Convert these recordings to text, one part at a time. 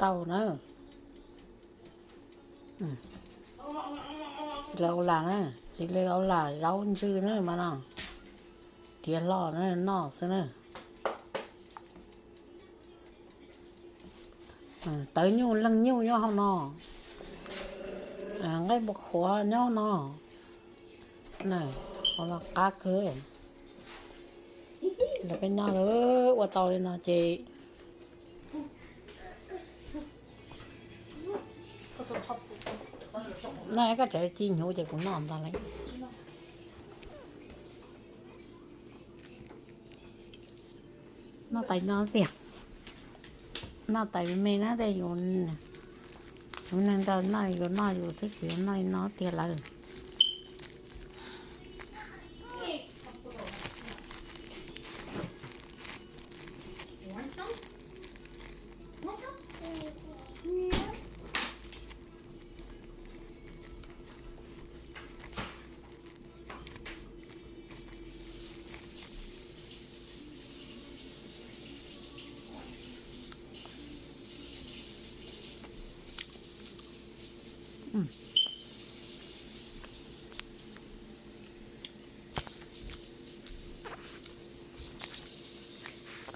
Tau na. Txiv lawv ua lam na, txiv lawv ua lam zaub ntsw na mas no. Tiav hlo na, noj xwb na. Tawv nyuj leej nyuj nyob hauv no. Nqaij npua qhuav nyob no. Qab kawg. Lawv peb noj lawm, ua tau li no ces noj, koj tseem ci hnyuv ces kuv noj ntag lauj. Noj tais no tiag. Noj tais me me na tej, yus neeg nrog noj, yus noj yus xwb, tsis noj no tiag lawm.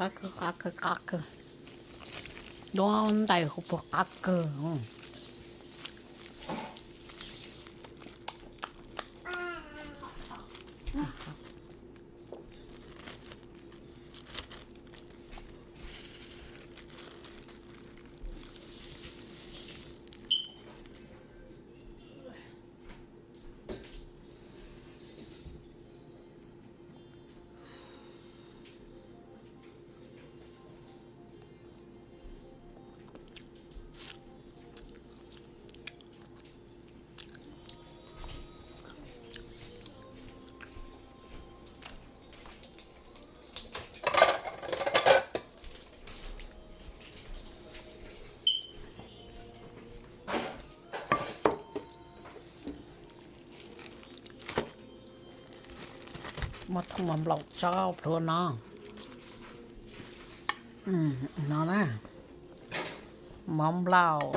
Qab kawg, qab kawg, qab kawg. Duab ntais huv puag qab kawg. Muab thooj mov nplaum tso plhuav no. No na, mov nplaum,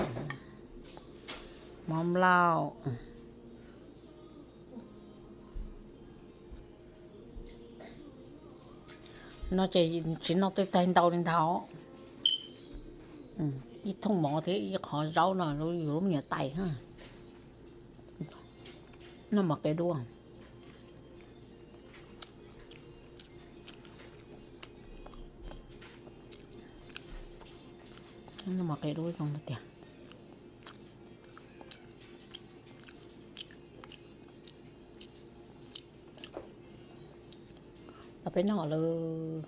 mov nplaum. No ces tsis noj tej taig ntau li ntawd. Ib thooj mov thiab ib qho zaub no yus lub me nyuam tais. Noj mov qia duab. Noj mov qia duab zoo tiag. Los peb noj lawm.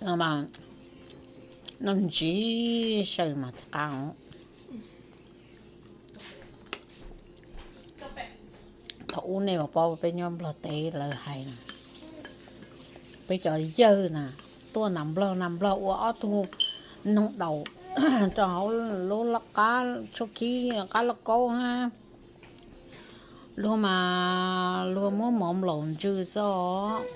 No mas noj ntsib saw mas thiaj qab os. Thaum ub nej puas paub peb nyob Nplog teb lawv hais na, peb cov yawg na tuaj nram Nplog, nram Nplog ua ob tug noog daus rau hauv lub qab tshuab khib, qab lauj kaub na. Luag mas luag muab mov nplaum ntsw xwb os.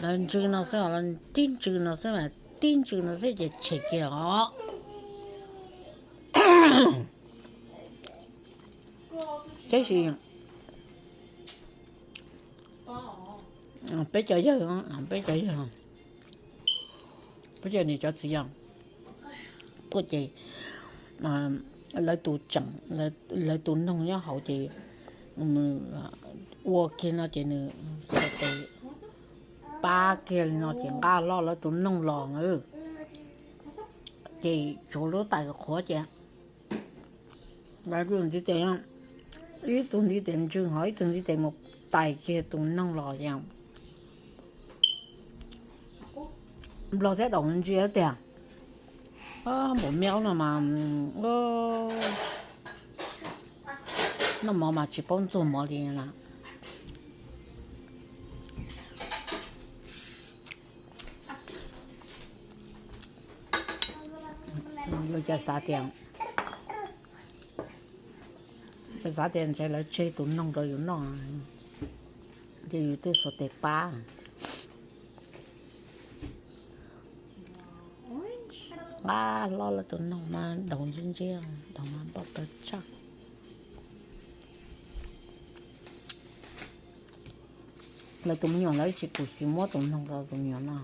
Lawv ntsw no xwb os, lawv tib ntsw no xwb, tib ntsw no xwb ces tshem kiag os. Tab sis peb cov yawg, peb cov yawg, peb cov niam cov txiv os, tuaj ces lawv tus tseem, lawv tus noog nyob hauv ces ua kiag no ces nws pab kiag li no ces nqa hlo lawv tus noog los na. Ces tshuav lub tais qhuav ces lawv ntiv tes, ib tug ntiv tes ntsw ho ib tug ntiv tes mus tais kiag tus noog los ces Nplog thiab daus ntsia tiag. Npaum miab no mas noj mov mas tsis paub ntxuag mov li na. Yuav cas xav tias Xav tias ntshe lawv tseg tus noog rau yus noj, ces yus thiaj xuas tes pab. Nqa hlo lawv tus noog mas daug ntsia ntsia, daug mas npau taws tshaj. Lawv tus me nyuam lawv tsis pum xis muab tus noog rau tus me nyuam no.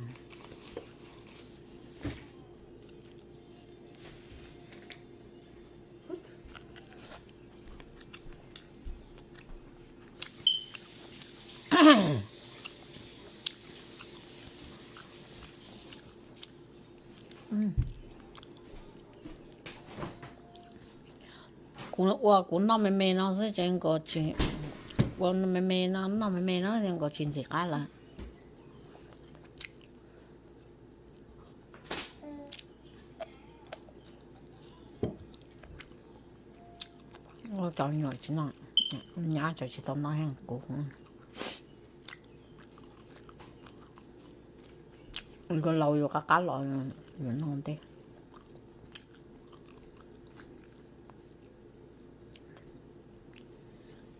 Kuv ua kuv noj me me no xwb ces nkaus tsis, ua me me no, noj me me no nkaus tsis ntxim qab lawm. Ua cov nyuam tsis noj, nyab cov tsis tau noj, kuv, yus laus yus qab qab los yus noj ntej.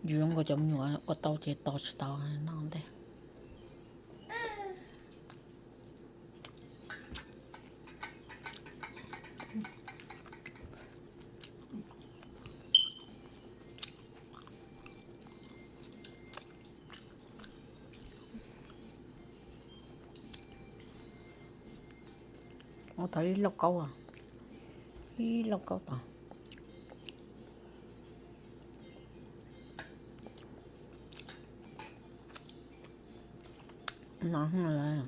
Yus zoo nkaus cov me nyuam ua tau ces tos tsis tau noj ntej. Ua tau ib lauj kaub, ib lauj kaub tod. No lawm.